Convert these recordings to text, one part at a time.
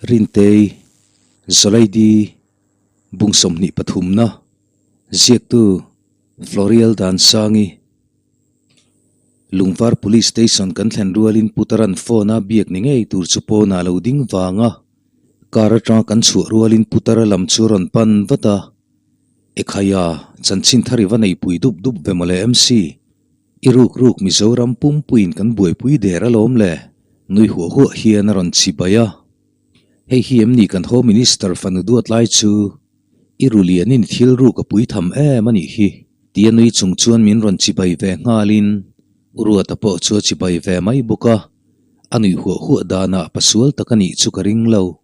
Rintei, Zawlaidi, Bung 23na, Ziaktu, Florial Dansangi, Lungvar Police Station kan thlen rualin Putaran phone a biak ni ngei tur chu pawnah lo ding vang a, car atanga kan chhuah rualin Putara lam chu a rawn pan vat a, Ekhaya, chanchin thar i va neipui dup dup ve mawle MC. I ruk ruk Mizoram pumpuiin kan buaipui der alawm le, nui huah huah hian a rawn chi bai a. Hei hi em ni kan Home Minister fanu duat lai chu i ru lianin thil ruk a pui tham em a nih hi, tia nui chung chuan min rawn chi bai ve nghalin U Ruata pawh chu a chi bai ve mai bawk a, a nuih huah huah danah pasual tak a nih chu ka ring lo.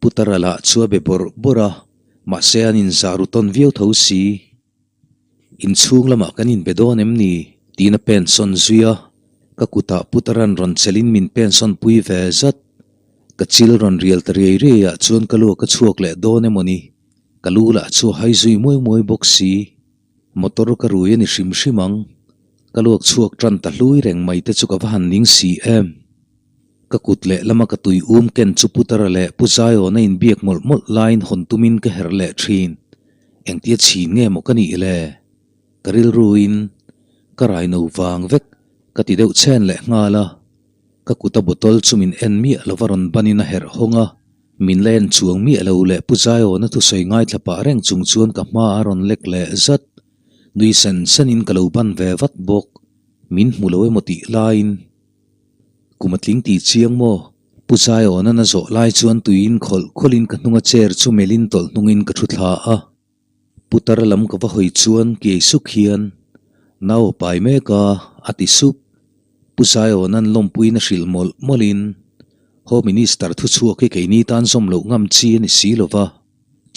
Putara lah chu a be bawrh bawrh a, mahse an inzah ru tawn viau tho si. Inchhung lamah kan inbe dawn em ni? tiin a pensawn zui a, ka kutah Putaran rawn chelin min pensawn pui ve zat. Ka chil rawn rial ta riai riai ah chuan ka luak a chhuak leh dawn emaw ni? Ka lu lah chu a hai zui muai muai bawk si. Motor ka rui a ni hrim hrim ang. Ka luak chhuak tan ta hlui reng mai te chu ka va han ning si em. Ka kut leh lama ka tui um ken chu Putara leh Pu Zaiawna inbiak mawlh mawlh laiin hawn tumin ka herh leh thin. Engtia chhin nge maw ka nih le? Ka rilruin ka raino vang vek ka ti deuh chhen leh nghal a. Ka kuta bottle chu min en miah lova rawn banin a herh hawng a. Min la en chuang miah lo leh Pu Zaiawna thusawi ngaithla pah reng chung chuan ka hma a rawn lek leh zat. Nui sen senin ka lo ban ve vat bawk. Min hmu lo emaw tih laiin. Kum a tling tih chiang maw? Pu Zaiawnan a zawh lai chuan tuiin khawlh khawlhin ka hnunga chair chu melhin tawlh hnungin ka thu thla a. Putar lam ka va hawi chuan kiai suk hian, Nau a pai mek a, a ti sup. Pu Zaiawnan lawmpuiin a hrilh mawlh mawlhin, Home Minister thuchhuak hi keini tan zawm loh ngam chi a ni si lo va,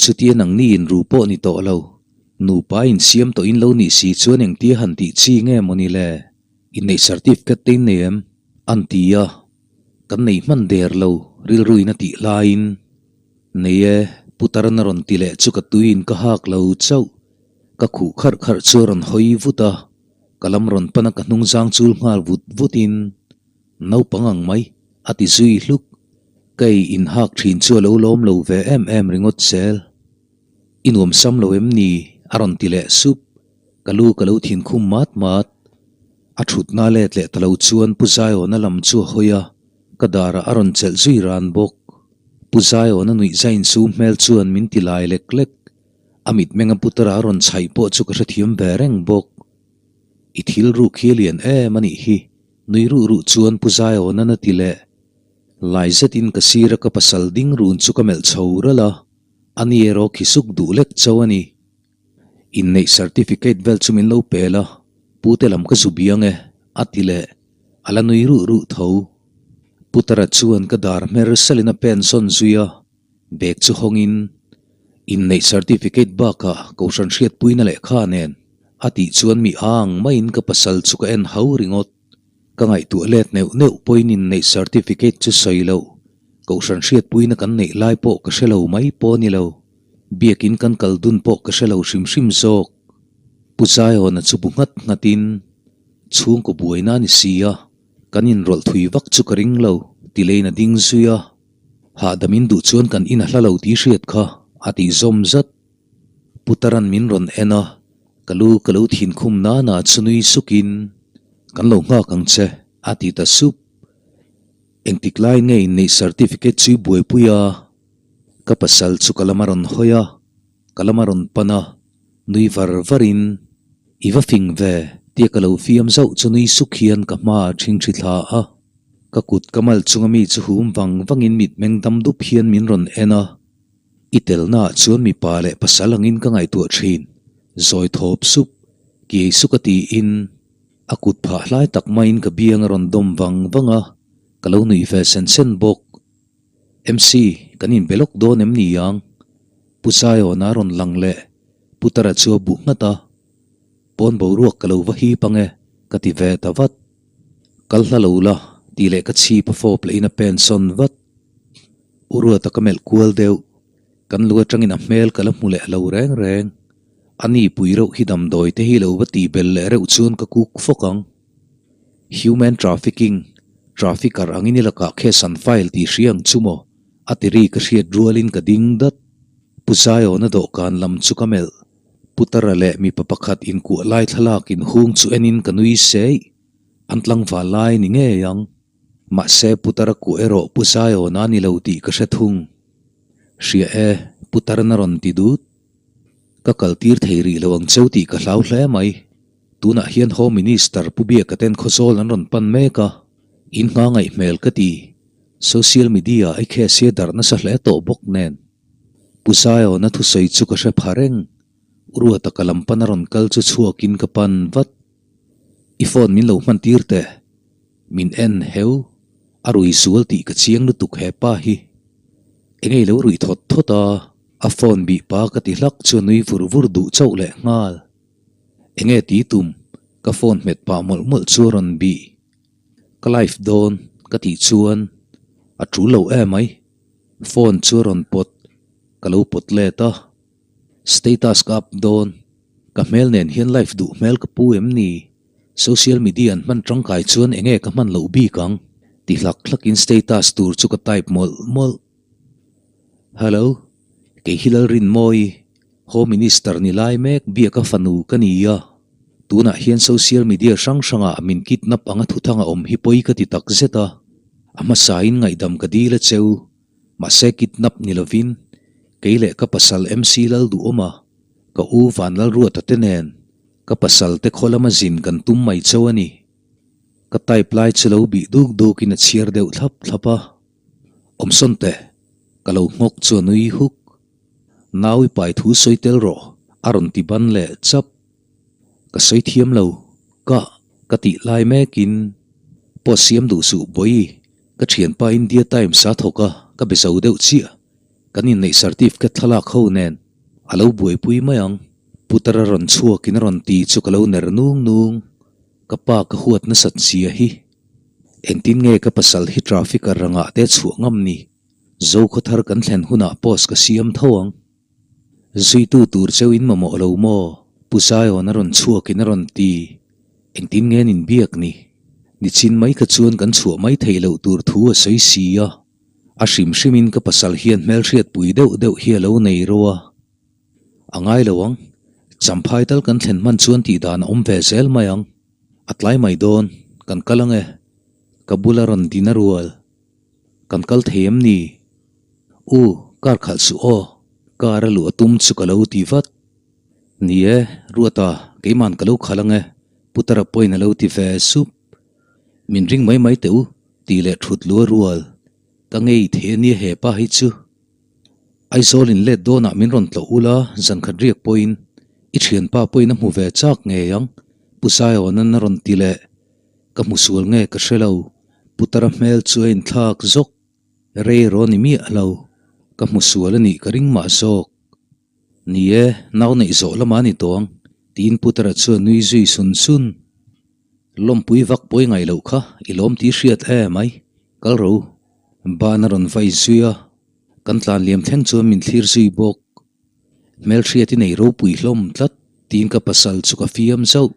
chutia nangni inru pawh ni tawh lo, nupa insiam tawhin lo nih si chuan engtia han tih chi nge maw ni le? Inneih certificate te in nei em? An ti a, kan nei hman der lo rilruin a tih laiin, Nei e, Putaran a rawn ti leh chu ka tuiin ka hak lo chauh. Ka khuh kharh kharh chu a rawn hawi vut a, ka lam rawn pan a ka hnung zang chul nghal vut vutin, Naupang ang mai, a ti zui hluk. Ka ei inhak thin chu a lo lawm lo ve em em ringawt zel. I nuam sam lo em ni? a rawn ti leh sup. Ka lu ka lo thin khum mat mat. A thutna let leh ta lo chuan Pu Zaiawna lam chu a hawi a, ka darah a rawn chelh zui ran bawk. Pu Zaiawna nuih zain sum hmel chuan min ti lai lek lek. A mitmenga putara a rawn chhaih pawh chu ka hrethiam ve reng bawk. I thil ruk hi a lian em a nih hi, nui ruh ruh chuan Pu Zaiawna'n a ti leh. Lai zetin ka sira ka pasal ding run chu ka melh chho ralh a, ani erawh khi suk duh lek chauh a ni. Inneih certificate vel chu min lo pel a, pute lam ka zu biang e, a ti leh. A la nui ruh ruh tho. Putara chuan ka dar hmer salin a pen sawn zui a, bag chu hawngin, Inneih certificate bakah Kohhran hriatpuina lehkha nen, a tih chuan mi ang maiin ka pasal chu ka en hau ringawt. Ka ngaihtuah let neuh neuh pawhin inneih certificate chu sawi loh, Kohhran hriatpuina kan neih lai pawh ka hre lo mai pawh a ni lo. Biakin kan kal dun pawh ka hre lo hrim hrim zawk. Pu Zaiawna chu bu nghat nghatin, Chhungkaw buaina a ni si a, kan inrawlh thui vak chu ka ring lo, ti leiin a ding zui a. Hahdam in duh chuan kan in a hla lo tih hriat kha, a tih zawm zat. Putaran min rawn en a, ka lu ka lo thin khum nana chu nui sukin, Kan lo nghak ang che, a ti ta sup. Engtik lai nge inneih certificate chu i buaipui a? Ka pasal chu ka lam a rawn hawi a, ka lam a rawn pan a, nui var varin, I va fing ve, tia ka lo fiam zauh chu nui suk hian ka hma a ṭhingṭhi thla a. Ka kut ka mal chunga mi chu hum vang vangin mitmeng dam dup hian min rawn en a. I telnaah chuan mipa leh pasal angin ka ngaihtuah ṭhin, zawi thawp sup, kiai suk a tiin, a kut phah hlai tak maiin ka biang a rawn dawm vang vang a, ka lo nuih ve sen sen bawk. MC, kan inbe lawk dawn em ni ang? Pu Zaiawna a rawn lang leh Putara chu a buh nghat a, Pawn boruak ka lo va hip ang e, ka ti ve ta vat. Kal hla lo la, tih leh ka chhip a fawp lehin a pen sawn vat. U Ruata ka melh kual deuh, kan lu atangin a hmel ka la hmu leh lo reng reng. A ni pui reuh hi damdawi te hi lo va tih bel leh reuh chuan ka kuk fawk ang. Human trafficking, trafficker angin i lakah case an file tih hria ang chu maw? A ti ri ka hriat rualin ka ding dat. Pu Zaiawna dawhkan lam chu ka melh. Putara leh mipa pakhat inkuah lai thlalak inhung chu enin ka nui seih. An tlangval lai ni ngei ang. Mahse Putara kuah erawh Pu Zaiawna a ni lo tih ka hre thung. Hria e, Putaran a rawn ti dut. Ka kaltir thei rih lo ang cheu tih ka hlau hle mai. Tunah hian Home Minister Pu Biaka ten Khawzawl an rawn pan mek a, in hma ngaih hmel ka ti. Social media a i case hi a darh nasa hle tawh bawk nen. Pu Zaiawna thusawi chu ka hre pha reng. Ruata ka lam pan a rawn kal chu chhuakin ka pan vat. I phone min lo hman tir teh. Min en heu. A rui zual tih ka chiang lutuk he pa hi. Engei lo ruih thawt thawt a, a phone bih pa ka ti hlak chu a nui vur vur duh chauh leh nghal. Enge ti tum? Ka phone hmet pah mawlh mawlh chu a rawn bih. Ka live dawn ka tih chuan a tul lo em mai. Phone chu a rawn pawt, ka lo pawt let a. Status ka up dawn. Ka hmel nen hian live duh hmel ka pu em ni? Social media an hman tangkai chuan enge ka hman loh bik ang? Ti hlak hlakin status tur chu ka type mawlh mawlh. Hello, kei hi Lalrinmawi, Home Minister ni lai mek biaka fanu ka ni a. Tunah hian social media hrang hrangah min kidnap anga thuthang a awm hi pawi ka ti tak zet a. A hmasain ngaihdam ka dil a cheu. Mahse kidnap ni lovin kei leh ka pasal MC Lalduhawma, ka u Vanlalruata te nen ka pasal te khaw lama zin kan tum mai cheu a ni. Ka type lai chu lo bih duk dukin a chhiar deuh thlap thlap a. Awmsawn teh, ka lo nghawk chu a nui huk. Nau i pai thu sawi tel rawh, a rawn ti ban leh chap. Ka sawi thiam lo, ka ka tih lai mekin pawh siam duh suh bawi, ka thianpa India Times a thawk a, ka be zo deuh chiah. Kan inneih certificate thlalak ho nen a lo buaipui mai ang. Putar a rawn chhuakin a rawn ti chu ka lo ner nung nung. Ka pa ka huat nasat zia hi. Engtin nge ka pasal hi traffic a rangah te chhuah ngam ni? Zokhawthar kan thlen hunah post ka siam tho ang. Zuitu tur cheu in mamawh lo maw? Pu Zion a rawn chhuakin a rawn ti. Engtin nge an inbiak ni? Nichin mai kha chuan kan chhuah mai theih loh tur thu a sawi si a. A hrim hrimin ka pasal hian hmelhriatpui deuh deuh hi a lo nei ro a. A ngai lo ang. Champhai tal kan thlen hman chuan tih dan a awm ve zel mai ang. A tlai mai dawn, kan kal ang e. Ka bula rawn din a rual. Kan kal thei em ni? U, car khalh suh aw. Car a luh a tum chu ka lo ti vat. Ni e, Ruata, keiman ka lo khalh ang e, Putara pawhin a lo ti ve sup. Min ring mai mai teh u, tih leh thut lu a rual. Ka ngei thei a nia he pa hi chu. Aizawl in let dawnah min rawn tlawh ula zankhat riak pawhin i thianpa pawhin a hmu ve chak ngei ang, Pu Zaiawnan a rawn ti leh. Ka hmu sual nge ka hre lo, Putara hmel chu a inthlak zawk. Rei rawn ni miah lo, ka hmu sual a nih ka ring mah zawk. Ni e, nau neih zawh lamah a ni tawh ang, tiin Putara chu a nui zui sun sun. Lawmpui vak pawi ngaih loh kha i lawm tih hriat e mai, kal ro. Ban a rawn vai zui a, kan tlan liam thleng chuan min thlir zui bawk. Hmelhriat i nei ropui hlawm tlat tiin ka pasal chu ka fiam zauh.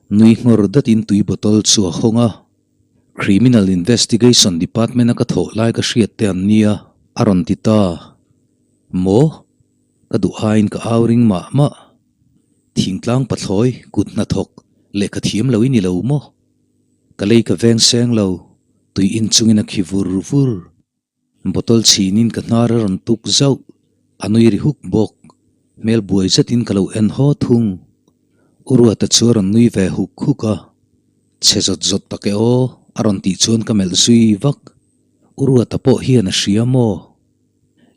Nui nghawr datin tui bottle chu a hawng a, Criminal Investigation Department a ka thawh lai ka hriat te an nia a rawn ti ta. Maw? Ka duh aiin ka au ring mah mah. Thingtlang pathlawi kut hnathawk lehkha thiam lo i ni lo maw? Ka lei ka veng seng lo, tui in chungin a khi vur vur. Bottle chhinin ka hnar a rawn tuk zauh, a nui ri huk bawk. Hmel buai zetin ka lo en haw thung. U Ruata chu a rawn nui ve huk huk a, Chhe zawt zawt tak e aw, a rawn tih chuan ka melh zui vak. U Ruata pawh hian a hria maw?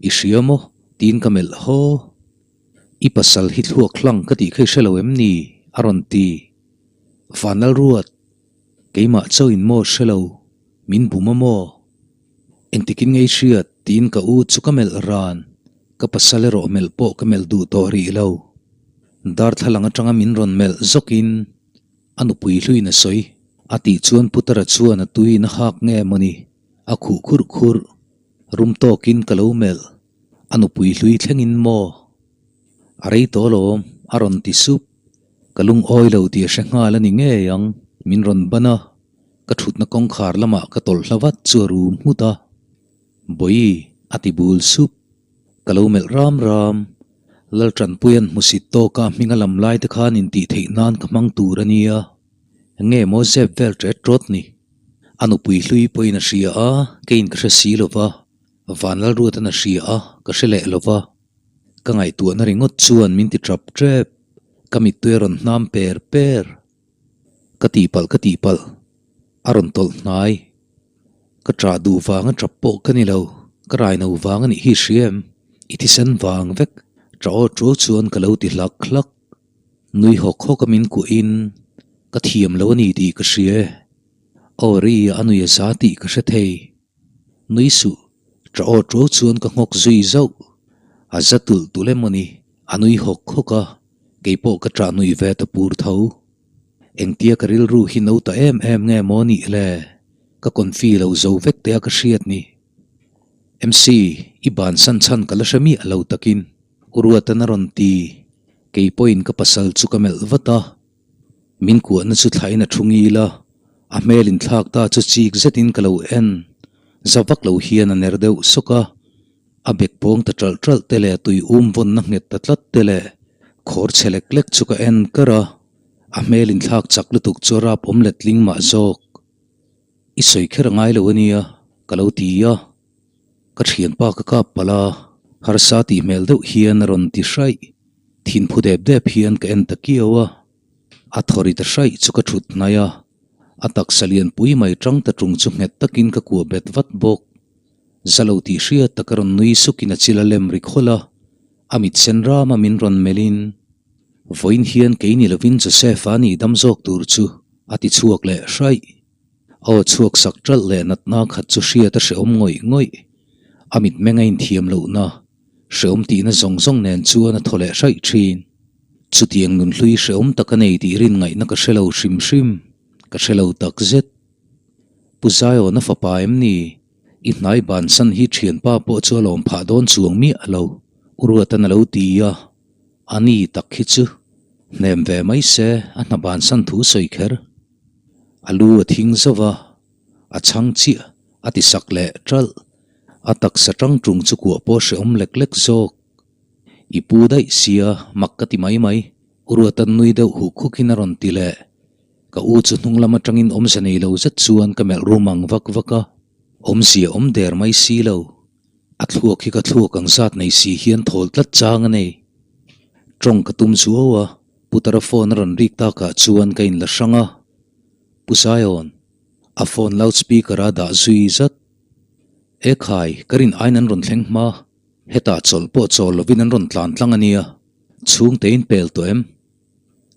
I hria maw? tiin ka melh haw. I pasal hi thluak hlang ka tih kha i hre lo em ni? a rawn ti. Vanlal Ruat, keimah chauhin maw hre lo, min bum a maw? Engtikin nge i hriat? tiin ka u chu ka melh ran, ka pasal erawh melh pawh ka melh duh tawh rih lo. Darthlalang atanga min rawn melh zawkin a nupui hluin a sawi. A tih chuan Putara chuan a tuiin a hak nge mawni, a khuh khurh khurh. Rum tawkin ka lo melh, a nupui hlui thlengin maw? A rei tawh alawm, a rawn ti sup. Ka lungawi lo tih a hre nghal a ni ngei ang, min rawn ban a, ka thutna kawngkhar lamah ka tawlh hla vat chu a rum nghut a. Bawi! A ti bul sup. Ka lo melh ram ram. Laltanpuia'n hmusit tawka hminga lam lai te khan intih theih nan ka hmang tur a nia. Nge maw zep vel ṭet ṭawt ni? A nupui hlui pawhin a hria a, keiin ka hre si lo va, Vanlalruata'n a hria a, ka hre leh lo va. Ka ngaihtuahna ringawt chuan min ti ṭap ṭep. Ka mittui a rawn hnam per per. Ka tihpalh ka tihpalh. A rawn tawlh hnai. Ka ṭah duh vanga ṭap pawh ka ni lo, ka raino vang a nih hi hria em? I thisen vang vek, ṭah aw ṭuau chuan ka lo ti hlak hlak. Nui hawk hawk a min kuahin, ka thiam lo a ni tih ka hria e. Aw ri a nui a za tih ka hre thei. Nui suh, ṭah aw ṭuau chuan ka nghawk zui zauh. A za tulh tulh em aw ni, a nui hawk hawk a, keipawh ka ṭah nui ve ta pur tho. Engtia ka rilru hi no ta em em nge maw nih le? Ka confi lo zo vek teh a ka hriat ni. MC, i bansan chhan ka la hre miah lo takin U Ruatan a rawn ti. Kei pawhin ka pasal chu ka melh vat a. Min kuahna chu thlain a thu ngil a, a hmel inthlak ta chu chik zetin ka lo en. Za vak lo hian a ner deuh sawk a. A bek pawng ta ṭalh ṭalh te leh tui um vawnna nghet ta tlat te leh khawr chhe lek lek chu ka en kar a, a hmel inthlak chak lutuk chu a rap awm letling mah zawk. I sawi kher a ngai lo a nia, ka lo ti a. Ka thianpa ka kap palh a, harsa tih hmel deuh hian a rawn ti hraih. Thinphu dep dep hian ka en ta kiau a, a thaw ri ta hraih chu ka thut hnai a, a taksa lianpui mai tang ta tung chu nghet takin ka kuah bet vat bawk. Za lo tih hriat tak a rawn nui sukin a chil a lem ri khawlh a, a mit sen rama min rawn melhin, Vawiin hian kei ni lovin Joseph-a nih dam zawk tur chu a ti chhuak leh hraih. Aw chhuak sak ṭalh leh natna khat chu hriat a hrehawm ngawih ngawih. A mitmeng a inthiam lohna, hrehawm tihna zawng zawng nen chuan a thaw leh hraih ṭhin. Chutiang nunhlui hrehawm tak a nei tih rin ngaihna ka hre lo hrim hrim, ka hre lo takzet. Pu Zion-a fapa em ni? I hnai bansan hi thianpa pawh chu a lawm phah dawn chuang miah lo, U Ruatan a lo ti a, a ni tak hi chu hnem ve mai se a hna bansan thu sawi kher. A lu a thing zauh a, a chhang chiah a ti sak leh ṭalh, a taksa ṭang ṭung chu kuah pawh hrehawm lek lek zawk. I pu daih sia mak ka ti mai mai, U Ruatan nui deuh huk hukin a rawn ti leh. Ka u chu hnung lam atangin awmze nei lo zet chuan ka melh rum ang vak vak a, awmzia awm der mai si lo. A thluak hi ka thluak ang zat nei si hian thawl tlat chang a nei. Tawng ka tum zuau a, Putara phone a rawn rik takah chuan ka inla hrang a. Pu Zion, a phone loudspeaker a dah zui zat. E khai, ka rin aiin an rawn thleng hma. Hetah chawlh pawh chawl lovin an rawn tlan tlang a nia. Chhungte in pel tawh em?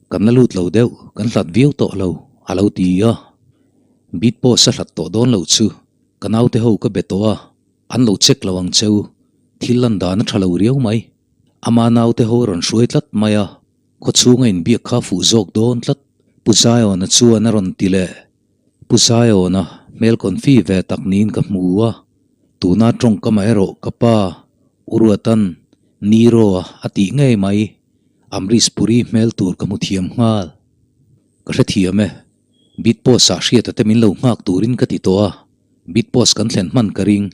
Kan la lut lo deuh, kan hlat viau tawh lo, a lo ti a. Beat post a hlat tawh dawn loh chu ka naute ho ka be tawh a, an lo check lo ang cheu, thil lan dan a tha lo riau mai. Ama naute ho a rawn hruai tlat mai a, khawchhunga inbiak kha fuh zawk dawn tlat, Pu Zion-a chuan a rawn ti leh. Pu Zion-a hmel confi ve tak niin ka hmu a, tuna tawngkamah erawh ka pa U Ruatan Niro-a a tih ngei mai. Amrish Puri hmel tur ka hmu thiam nghal. Ka hrethiam e. Beat post ah hriata te min lo nghak turin ka ti tawh a, beat post kan thlen hman ka ring.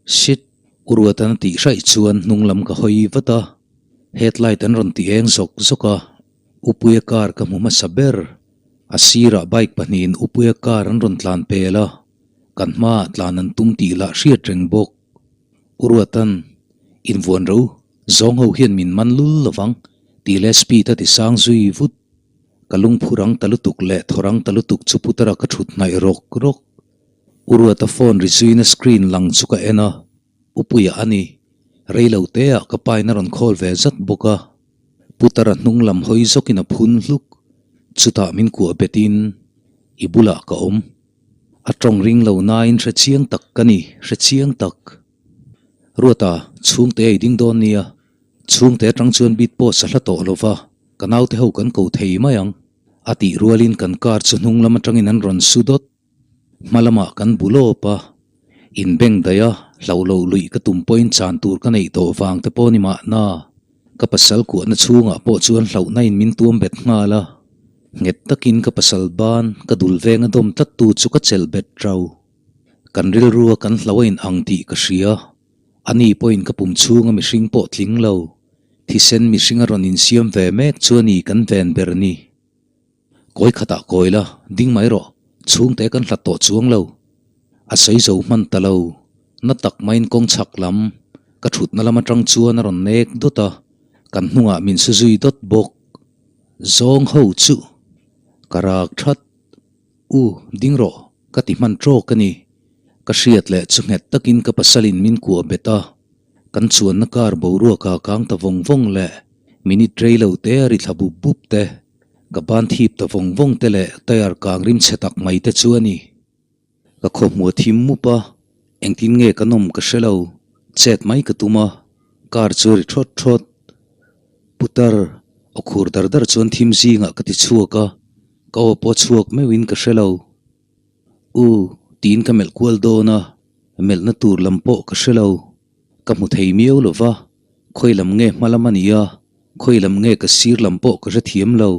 Shit! U Ruatan a tih hraih chuan hnung lam ka hawi vat a, headlight an rawn ti eng zawk zawk a, Upuia car ka hmu hmasa ber. A sirah bike pahnihin Upuia car an rawn tlan pel a, kan hmaah tlan an tum tih lah hriat reng bawk. U Ruatan, Invuan ro, Zawng ho hian min man lul lovang tih leh speed a ti sang zui vut. Ka lungphu rang ta lutuk leh thaw rang ta lutuk chu putara ka thut hnaih rawk rawk. U Ruata phone ri zuina screen lang chu ka en a, U Puia a ni. Rei lo te ah ka pain a rawn call ve zat bawk a. Putara hnung lam hawi zawkin a phun hluk. Chutah min kuah betin i bulah ka awm. A tawng ring lo nain hre chiang tak ka ni, hre chiang tak. Ruata, chhungte i ding dawn nia. Chhungte atang chuan beat post a hla tawh lo va, ka naute ho kan ko thei mai ang. A tih rualin kan car chu hnung lam atangin an rawn su dawt. Hma lamah kan bu lawp a, in beng daih a, hlauh loh luih ka tum pawhin chan tur ka neih tawh vang te pawh ni mahna. Ka pasal kuahna chhungah pawh chuan hlauhna in min tuam bet nghal a, nghet takin ka pasal ban ka dul venga dawm tlattu chu ka chelh bet rau. Kan rilrua kan hlo a in ang tih ka hria. Ani pawhin ka pum chhunga mihring pawh tling lo, thisen mihring a rawn insiam ve mek chu a ni kan ven ber ni. Kawi khatah kawi la, ding mai rawh, chhungte kan hlat tawh chuang lo. A sawi zo hman ta lo, na tak maiin kawng chhak lam, ka thutna lam atang chuan a rawn nek dawt a, kan hnungah min su zui dawt bawk. Zawng ho chu ka rak that. U, ding rawh, ka ti hman tawk a ni. Ka hriat leh chu nghet takin ka pasalin min kuah bet a, kan chuanna car boruaka kang ta vawng vawng leh minute rei lo te a ri thla bup bup te, ka ban thip ta vawng vawng te leh tyre kang rim chhe tak mai te chu a ni. Ka khawhmuh a thim mup a, engtin nge ka nawm ka hre lo, chet mai ka tum a, car chu a ri thawt thawt. Putar, aw khur dar dar chuan thim zingah ka ti chhuak a, ka aw pawh a chhuak meuhin ka hre lo. U, tiin ka melh kual dawn a, melhna tur lam pawh ka hre lo. Ka hmu thei miau lo va, khawi lam nge hma lam a nia, khawi lam nge ka sir lam pawh ka hre thiam lo.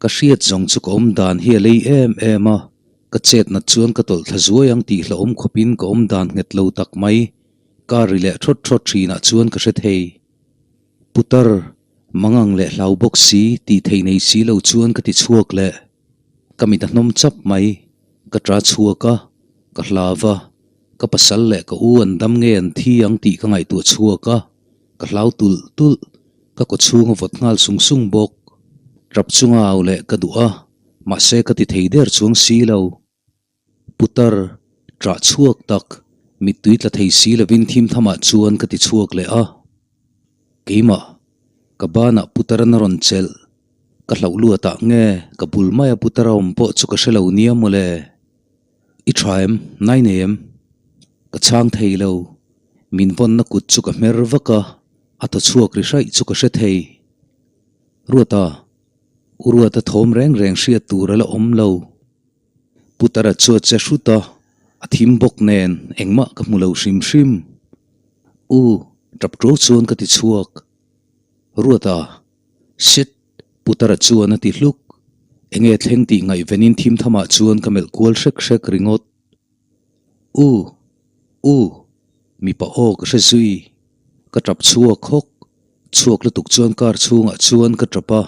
Ka hriat zawng chu ka awm dan hi a lei em em a, ka chet nat chuan ka tawlh thla zuai ang tih hlauhawm khawpin ka awm dan nghet lo tak mai, car ri leh thawt thawt thinah chuan ka hre thei. Putar, mangang leh hlau bawk si tih theih nei si lo chuan ka ti chhuak leh. Ka mit a hnawm chap mai, ka ta chhuak a, ka hlau a, ka pasal leh ka u an dam nge an thi ang tih ka ngaihtuah chhuak a, ka hlau tulh tulh, ka kaw chhung a vawt nghal sung sung bawk. Tap chunga au leh ka duh a, mahse ka ti thei der chuang si lo. Putar, ṭah chhuak tak, mittui tla thei si lovin thim thamah chuan ka ti chhuak leh a. Keimah, ka banah Putaran a rawn chelh. Ka hlauh luatah nge ka bul maia Putara awm pawh chu ka hre lo nia mawle. I ṭha em? Nai nei em? Ka chhang thei lo. Min vawnna kut chu ka hmer vak a, a thaw chhuak ri hraih chu ka hre thei. Ruata, U Ruata thawm reng reng hriat tur a la awm lo. Putara chu a che hrut a, a thim bawk nen engmah ka hmu lo hrim hrim. U, tap ṭuau chuan ka ti chhuak. Ruata, Shit! Putara chuan a ti hluk. Enge thleng tih ngaihvenin thim thamah chuan ka melh kual hrek hrek ringawt. U! U! Mipa aw ka hre zui. Ka tap chhuak hawk. Chhuak lutuk chuan car chhungah chuan ka tap a.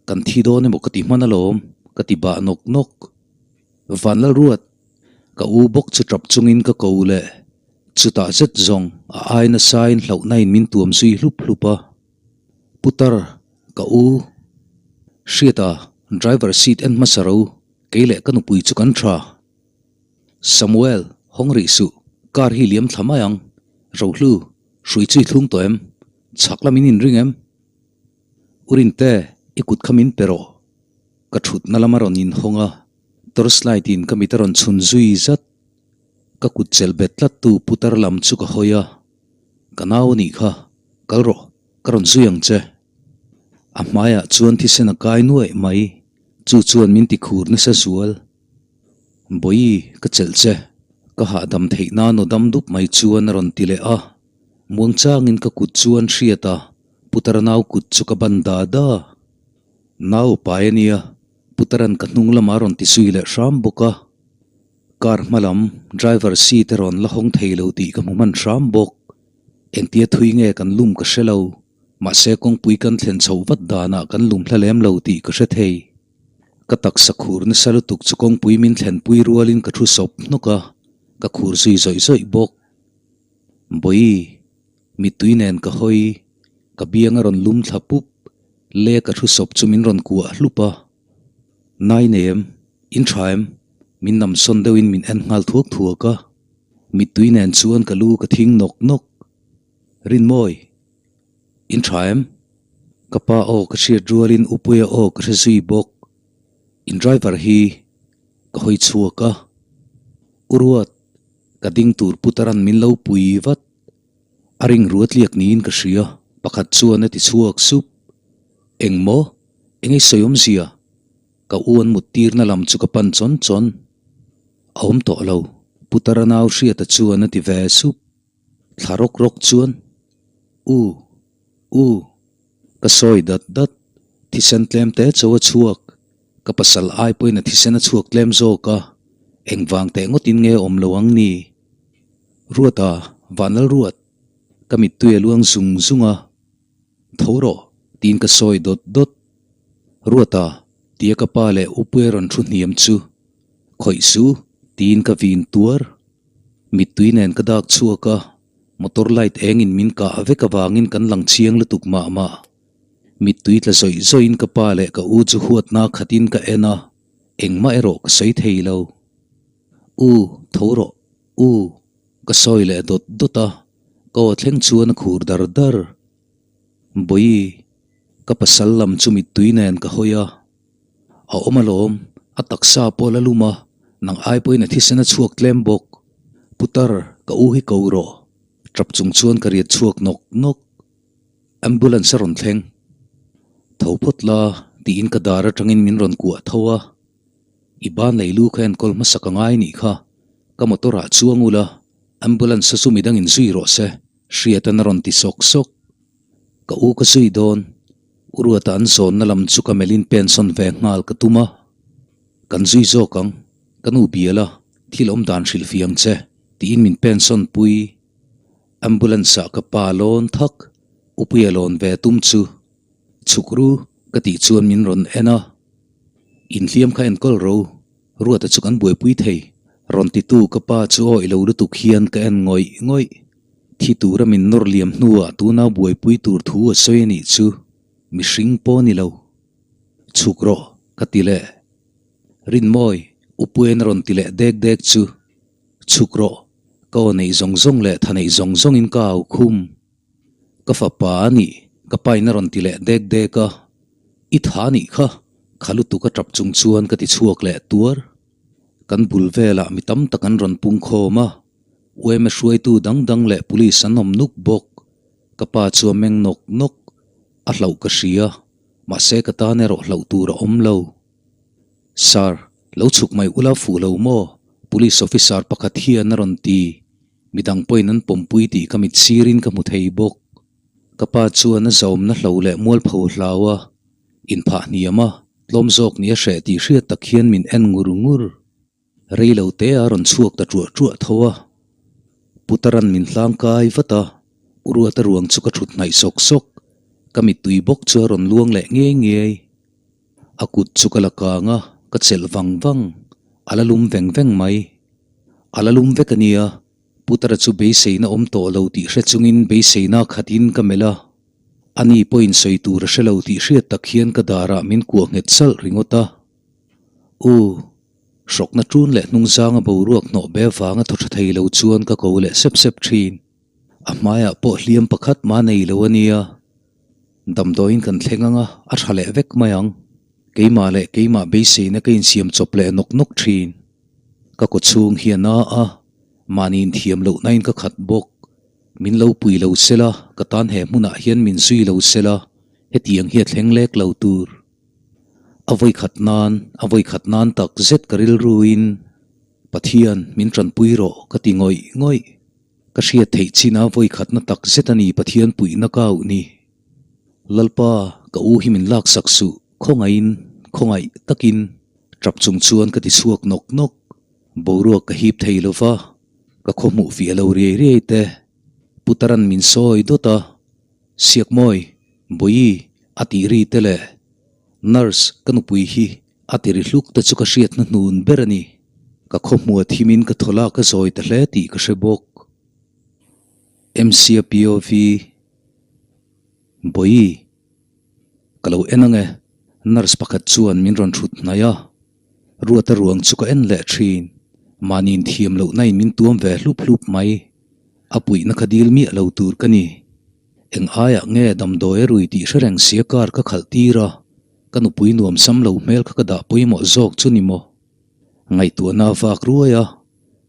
Kan thi dawn emaw ka ti hman alawm, ka ti bah nawk nawk. Vanlalruat, ka u bawk chu tap chungin ka ko leh. Chutah zet zawng a ai nasain hlauhnain min tuam zui hlup hlup a. Putar, ka u. Hriata, driver seat en hmasa ro, kei leh ka nupui chu kan tha. Samuel, hawng rih suh, car hi liam thla mai ang. Rohlu, hrui chu i thlung tawh em? Chhak lam in inring em? U Rinte, i kut kha min pe rawh. Ka thutna lam a rawn inhawng a, torchlight in ka mit a rawn chhun zui zat. Ka kut chelh bet tlat tu putar lam chu ka hawi a, Ka nau a nih kha, kal rawh, ka rawn zui ang che. A hmaiah chuan thisen a kai nuaih mai, chu chuan min ti khur nasa zual. Bawihi, ka chelh che, ka hahdam theih nan aw dam dup mai chuan a rawn ti leh a. Muangchangin ka kut chu an hriat a, Putar nau kut chu ka ban da da. Nau pai a nia, Putaran ka hnung lamah a rawn ti zui leh hram bawk a. Car hma lam driver seat a rawn la hawng thei lo tih ka hmu hman hram bawk. Engtia thui nge kan lum ka hre lo, mahse kawngpui kan thlen chhoh vat danah kan lum hla lem lo tih ka hre thei. Ka taksa khur nasa lutuk chu kawngpui min thlenpui rualin ka thu sawp hnawk a, ka khur zui zawih zawih bawk. Bawihi, mittui nen ka hawi, ka biang a rawn lum thla pup, le ka thu sawp chu min rawn kuah hlup a. Nai nei em? In tha em? Min nam sawn deuhin min en nghal thuak thuak a. Mittui nen chuan ka lu ka thing nawk nawk. Rinmawi, in tha em? Ka pa aw ka hriat rualin Upuia aw ka hre zui bawk. In driver hi ka hawi chhuak a. U Ruat, ka ding tur Putaran min lo pui vat. A ring ruatliak niin ka hria, pakhat chuan a ti chhuak sup. Eng maw? Eng ei sawi awmzia? Ka u an mut tirna lam chu ka pan chawn chawn. A awm tawh lo, Putara nau Hriata chuan a ti ve sup. Thla rawk rawk chuan, U, u, ka sawi dat dat, thisen tlem te cho a chhuak, ka pasal ai pawhin a thisen a chhuak tlem zawk a, engvang teh ngawtin nge awm lo ang ni? Ruata, Vanlalruat. Ka mittui a luang zung zung a, Tho rawh, tiin ka sawi dawt dawt. Ruata, tia ka pa leh Upuia rawn thu hniam chu, Khawih su, tiin ka vin tuar. Mittui nen ka dak chhuak a, motor light engin min kah vek avangin kan lang chiang lutuk mah mah. Mittui tla zawih zawihin ka pa leh ka u chu huatna khatin ka en a, engmah erawh ka sawi thei lo. U, tho rawh, u, ka sawi leh dawt dawt a, ka aw thleng chuan a khur dar dar. Bawihi, ka pasal lam chu mittui nen ka hawi a, a awm alawm, a taksa pawh la lum a, nang ai pawhin a thisen a chhuak tlem bawk. Putar, ka u hi ko rawh, tap chung chuan ka riat chhuak nawk nawk. Ambulance a rawn thleng. Tho phawt la, tiin ka dar atangin min rawn kuah tho a. I ban lei lu kha enkawl hmasa ka ngai nih kha. Ka motor ah chuang ula, ambulance a chu midangin zui rawh se, Hriatan a rawn ti sawk sawk. Ka u ka zui dawn. U Ruata an zawnna lam chu ka melhin pensawn ve nghal ka tum a. Kan zui zawk ang, ka nu bial a, thil awm dan hrilh fiang che, tiin min pensawn pui. Ambulance ah ka pa lawn thak, Upuia lawn ve tum chu chhuk ru ka tih chuan min rawn en a. Inhliam kha enkawl ro, Ruata chu kan buaipui thei. Rawn titu ka pa chu aw ilo lutuk hian ka en ngawih ngawih. Thi tura min nawr liam hnuah tuna buaipui tur thu a sawi a nih chu mihring pawh ni lo. Chhuk rawh ka ti leh. Rinmawi, Upuia'n a rawn ti leh dek dek chu Chhuk rawh, ka aw neih zawng zawng leh tha neih zawng zawngin ka au khum. Ka fapa a nih, ka pain a rawn ti leh dek dek a. I tha nih kha, kha lutuk a tap chung chuan ka ti chhuak leh tuar. Kan bul velah mi tam tak an rawn pung khawm a, UMA hruaitu dang dang leh police an awm nuk bawk. Ka pa chu a meng nawk nawk, a hlauh ka hria, mahse ka tan erawh hlauh tur a awm lo. Sir, lo chhuk mai ula fuh lo maw? Police officer pakhat hian a rawn ti. Midang pawhin an pawmpui tih ka mit sirin ka hmu thei bawk. Ka pa chuan a zaumna hlo leh mualpho hlau a, inphah hniam a, tlawm zawk ni a hreh tih hriat tak hian min en ngur ngur. Rei lo te a rawn chhuak ta ṭuah ṭuah tho a. Putaran min hlang kai vat a, U Ruata ruang chu ka ṭhut hnaih sawk sawk. Ka mittui bawk chu a rawn luang leh ngei ngei. A kut chu ka la kang a, ka chelh vang vang. A la lum veng veng mai. A la lum vek a nia, Putara chu beiseina awm tawh lo tih hre chungin beiseina khatin ka melh a. Ani pawhin sawi tur a hre lo tih hriat tak hian ka darah min kuah nghet salh ringawt a. U, hrawkna ṭun leh hnungzanga boruak hnawh be vanga thaw ṭha thei lo chuan ka ko leh sep sep ṭhin. A hmaiah pawh hliam pakhat mah nei lo a nia. Damdawiin kan thleng ang a, a tha leh vek mai ang. Keimah leh keimah beiseina ka insiam chawp leh nawk nawk thin. Ka kaw chhung hi a na a, mahni inthiam lohnain ka khat bawk. Min lo pui lo sela, ka tan he hmunah hian min zui lo sela, hetiang hi a thleng lek lo tur. A vawikhat nan, a vawikhat nan tak zet ka rilruin, Pathian, min tanpui rawh ka ti ngawih ngawih. Ka hriat theih chin a vawi khatna tak zet a ni Pathian puihna ka auh ni. Lalpa, ka u hi min laksak suh, khawngaihin, khawngaih takin, tap chung chuan ka ti chhuak nawk nawk. Boruak ka hip thei lo va, ka khaw hmuh fiah lo riai riai te. Putaran min sawi dawt a, Siakmawi, Bawihi, a tih ri te leh Nurse, ka nupui hi a ti ri hluk te chu ka hriatna hnun ber a ni. Ka khawhmuh a thimin ka thaw lak a zawi ta hle tih ka hre bawk. MCA POV, Bawihi, ka lo en ang e, nurse pakhat chuan min rawn thut hnaih a. Ruata ruang chu ka en leh thin. Mahni inthiam lohna in min tuam ve hlup hlup mai. A puihna kha dil miah lo tur ka ni. Eng aiah nge damdawi a rui tih hre reng sia car ka khalh tir a, ka nupui nuam sam lo hmel kha ka dah pawimawh zawk chu ni maw? Ngaihtuahna a vak ruai a,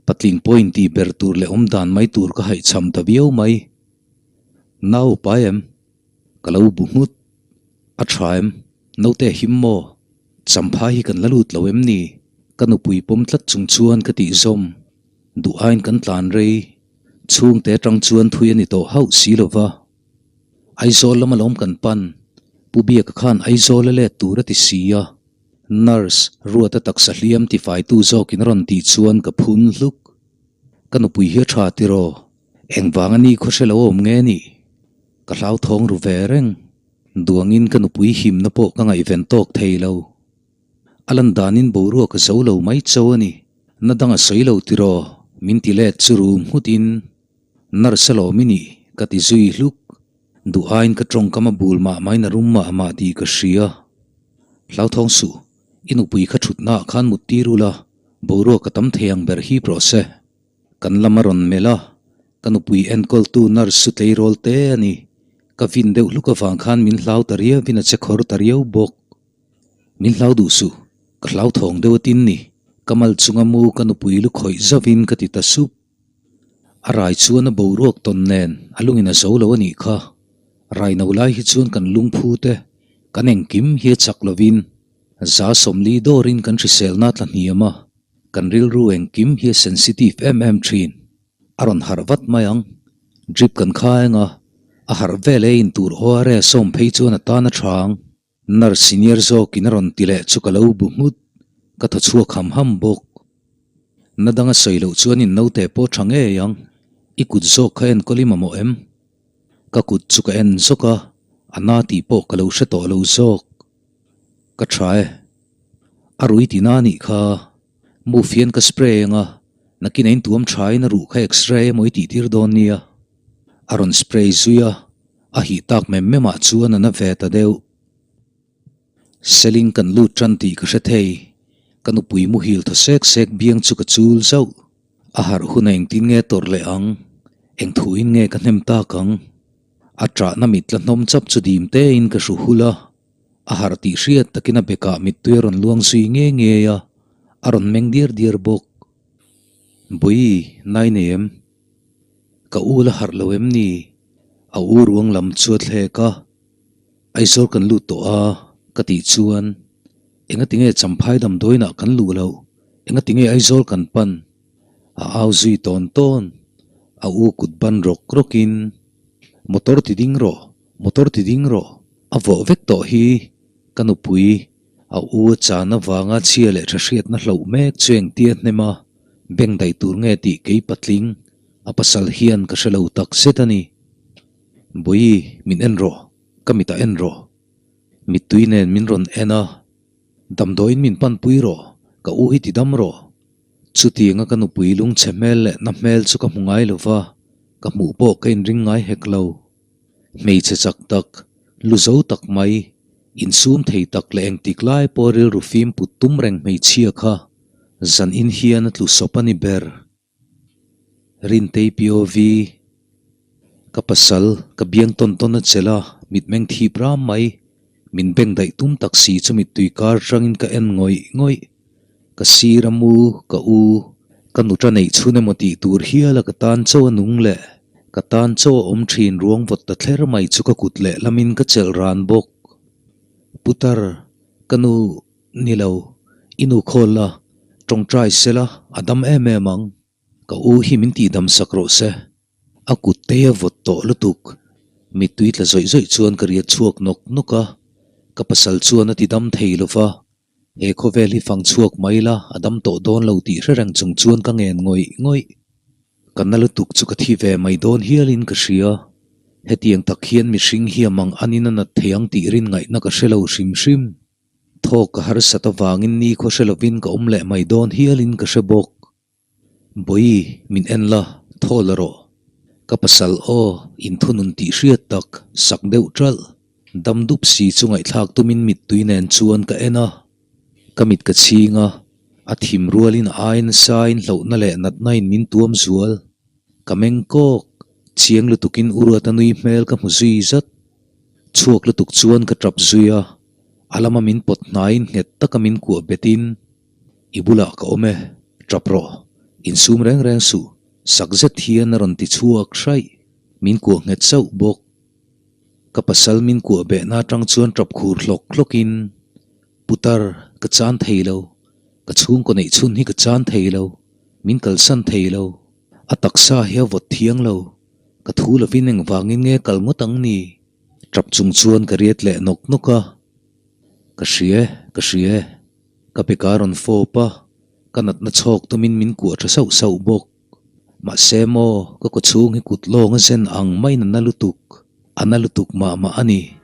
patling pawhin tih ber tur leh awm dan mai tur ka haihchham ta viau mai. Nau pai em? Ka lo bu nghut. A tha em? Naute a him maw? Champhai hi kan la lut lo em ni? Ka nupui pawm tlat chung chuan ka tih zawm. Duh aiin kan tlan rei. Chhungte atang chuan thui a ni tawh hauh si lo va. Aizawl lama lawm kan pan. Pu Biaka khan Aizawl a let tur a ti si a. Nurse, Ruata taksa hliam tifaitu zawkin a rawn tih chuan ka phun hluk. Ka nupui hi a tha tiraw? Engvanga ni khaw hre lo awm nge nih? Ka hlauthawng ru ve reng. Duangin ka nupui himna pawh ka ngaihven tawk thei lo. A lan danin boruak a zo lo mai cho a ni. Na dang a sawi lo tiraw? Min ti let chu rum nghutin Nurse alawm i nih ka ti zui hluk. Duh aiin ka tawngkam a bul mah mahin a rum mah mah tih ka hria. Hlauthawng suh, i nupui kha thutnaah khan mut tir ula, boruak a tam thei ang ber hip rawh se. Kan lam a rawn melh a, ka nupui enkawltu nurse chu tleirawl te a ni. Ka vin deuh hluk avang khan min hlau ta riauin a che khawr ta riau bawk. Min hlau duh suh, ka hlauthawng deuh atin ni. Ka mal chunga mu ka nupui lu khawih zauhin ka ti ta sup. A rai chuan a boruak tawn nen a lungin a zo lo a nih kha. Rai no lai hi chuan kan lungphu te, kan engkim hi a chak lovin za 40 dawrin kan hriselna a tla hniam a. Kan rilru engkim hi a sensitive em em thin. A rawn harh vat mai ang. Drip kan khai anga, a harh vel e in tur ORS a awm phei chuan a tan a tha ang. Nurse senior zawkin a rawn ti leh chu ka lo bu nghut. Ka thaw chhuak ham ham bawk. Na dang a sawi loh chuan in naute pawh tha ngei ang. I kut zawk kha enkawl i mamawh em? Ka kut chu ka en zawk a, a na tih pawh ka lo hre tawh lo zawk. Ka tha e. A rui ti na nih kha. Move hian ka spray anga, nakin a intuam tha in a ruh kha x-ray emaw i tih tir dawn nia. A rawn spray zui a, a hih tak mem mem ah chuan a na ve ta deuh. Seling kan lut tan tih ka hre thei. Ka nupui muhil thaw sek sek biang chu ka chul zauh. A harh hun a engtin nge tawrh leh ang? Eng thuin nge ka hnem tak ang? A ṭahna mit la hnawm chap chu dim tein ka hru hul a. A harh tih hriat takin a bekah mittui a rawn luang zui nge ngei a, a rawn meng diar diar bawk. Bawi, nai nei em? Ka u la harh lo em ni? A u ruang lam chu a thlek a. Aizawl kan lut tawh a, ka tih chuan, Engati nge Champhai damdawiinah kan luh loh? Engati nge Aizawl kan pan? A au zui tawn tawn. A u kut ban rawk rawkin, Motor ti ding rawh, motor ti ding rawh. A vawh vek tawh hi ka nupui a u a chan avanga chhia leh tha hriatna hloh mek chu engtia hnem a, beng daih tur nge tih kei patling a pasal hian ka hre lo tak zet a ni. Bawi, min en rawh, ka mitah en rawh. Mittui nen min rawn en a, damdawiin min panpui rawh, ka u hi ti dam rawh. Chutianga ka nupui lungchhe hmel leh na hmel chu ka hmu ngai lo va, ka hmuh pawh ka inring ngai hek lo. Hmeichhe chak tak, lu zo tak mai, insum thei tak leh engtik lai pawh rilru fim put tum reng hmeichhia kha zan in hian a tlu sawp a ni ber. Rintei POV, Ka pasal, ka biang tawn tawn a chelh a, mitmeng thip ram mai, min beng daih tum tak si chu mittui kar tangin ka en ngawih ngawih. Ka sir a mu, ka u, ka nuta neih chhun emaw tih tur hial a ka tan chauh a nung leh ka tan chauh a awm thin ruang vawt ta thler mai chu ka kut leh lamin ka chelh ran bawk. Putar, ka nu ni lo, i nu khawl la, tawngtai sela a dam em em ang. Ka u hi min tihdam sak rawh se. A kut te a vawt tawh lutuk. Mittui tla zawih zawih chuan ka riat chhuak nawk nawk a, ka pasal chuan a tidam thei lo va. He khawvel hi fang chhuak mai la, a dam tawh dawn lo tih hre reng chung chuan ka ngen ngawih ngawih. Ka na lutuk chu ka thi ve mai dawn hialin ka hria. Hetiang tak hian mihring hi a mang anin a nat thei ang tih rin ngaihna ka hre lo hrim hrim. Thawk ka harsat avangin nikhua hre lovin ka awm leh mai dawn hialin ka hre bawk. Bawi, min en la, thaw la rawh. Ka pasal aw, inthunun tih hriat tak, sak deuh ṭalh. Dam dup si chu ngaihthlak tumin mittui nen chuan ka en a. Ka mit ka chhing a, a thim rualin a ai nasa in hlauhna leh natna in min tuam zual. Ka meng kawk, chiang lutukin u Ruata nui hmel ka hmu zui zat. Chhuak lutuk chuan ka ṭap zui a, a lama min pawt hnaiin nghet taka min kuah betin, I bulah ka awm e, ṭap rawh, insum reng reng suh, sak zet hian a rawn ti chhuak hraih, min kuah nghet sauh bawk. Ka pasal min kuah behna aṭang chuan ṭap khur hlawk hlawkin, Putar, ka chan thei lo, ka chhungkaw neih chhun hi ka chan thei lo, min kalsan thei lo, a taksa hi a vawt thiang lo, ka thu lovin engvangin nge kal ngawt ang ni? Ṭap chung chuan ka riat leh nawk nawk a, Ka hria e, ka hria e. Ka peka rawn fawp a, ka natna chhawk tumin min kuah tha sauh sauh bawk. Mahse maw, ka kawchhung hi kut lawng a zen ang maiin a na lutuk, a na lutuk mah mah a ni.